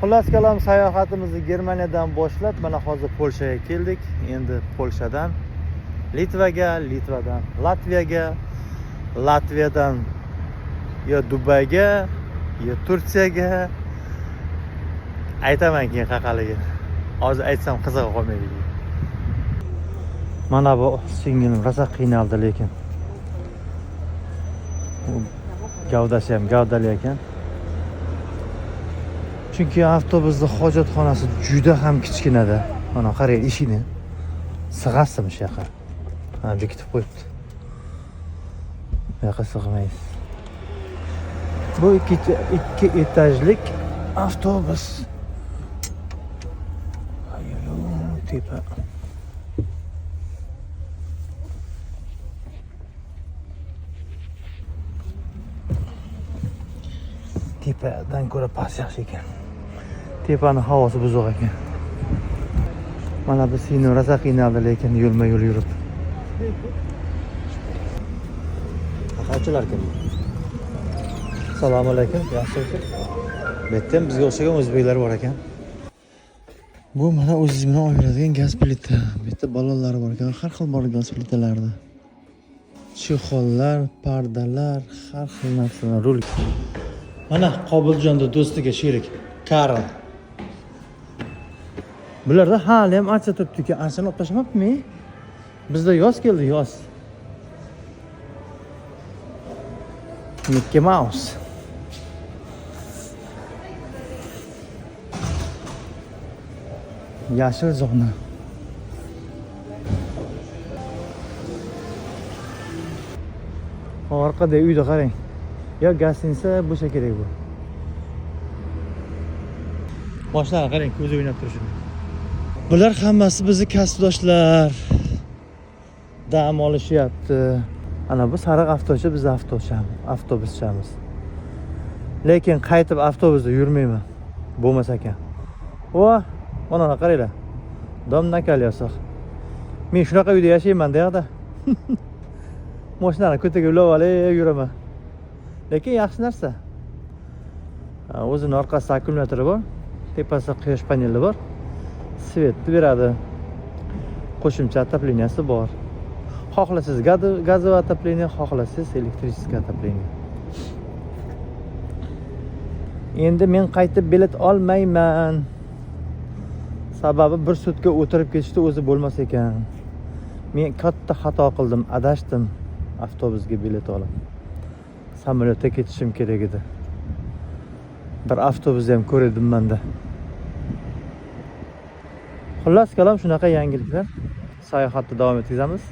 Xullas kalom, sayohatimizni Germaniyadan boshlab, mana hozir Polshaga keldik. Endi Polshadan Litvaga, Litvadan Latviyaga, Latviyadan yo Dubayga, yo Turkiyaga. Aytaman keyin qaqaligini. Hozir aytsam qizig'i qolmaydi. Mana bu singlim rosa qiynaldi lekin. U gavdasi ham gavdali ekan. Chunki avtobusning hojatxonasi juda ham kichkinada. Mana qarang eshikni. Sig'asizmi shu yoqqa? Ha, bekitib qo'yibdi. Bu yoqqa sig'maysiz. Bu ikki etajlik avtobus. Ayo, tepa. Tepadan ko'ra past yaxshi ekan. Tepani havosi buzuq ekan. Mana bu singlim rosa qiynaldi lekin yo'lma-yo'l yurib. Qanchalar ekan bu? Assalomu alaykum, yaxshimisiz? Bu yerda ham bizga o'xshagan o'zbeklar bor ekan. Bu mana o'zingiz bilan olib yuradigan gaz plita. Bu yerda ballonlari bor ekan, har xil bor gaz plitalarda. Chexollar, pardalar, har xil narsalar, rul. Mana Qobiljonda do'stiga sherik Karl. Bularda hali ham archa turibdi ekan. Archani olib tashlamabdimi? Bizda yoz keldi, yoz. Mickey Mouse. Yashil zona. Orqada uyda qarang. Yo gostinitsa bo'lsa kerak bu. Boshlarga qarang, ko'zi o'ynab turishini. Bular hammasi bizni kasbdoshlar. Dam olishyapti. Ana bu sariq avtobuscha bizni avtobuschamiz. Lekin qaytib avtobusda yurmayman. Bo'lmasa ekan. Va mana buni qaranglar. Dom na kolesах. Men shunaqa uyda yashayman deyapti. Mashinani ko'taga ulab olib yuraman. Lekin yaxshi narsa. O'zini orqasida akkumulyatori bor, tepasida quyosh paneli bor. Svetni beradi. Qo'shimcha отопленияsi bor. Xohlasangiz газовое отопление, xohlasangiz электрическое отопление. Endi men qaytib bilet olmayman. Sababi bir sutka o'tirib ketishda o'zi bo'lmas ekan. Men katta xato qildim, adashdim avtobusga bilet olib. Samolyotda ketishim kerak edi. Bir avtobusni ham ko'rdim menda. Xullas kalom, shunaqa yangiliklar. Sayohatni davom etkazamiz.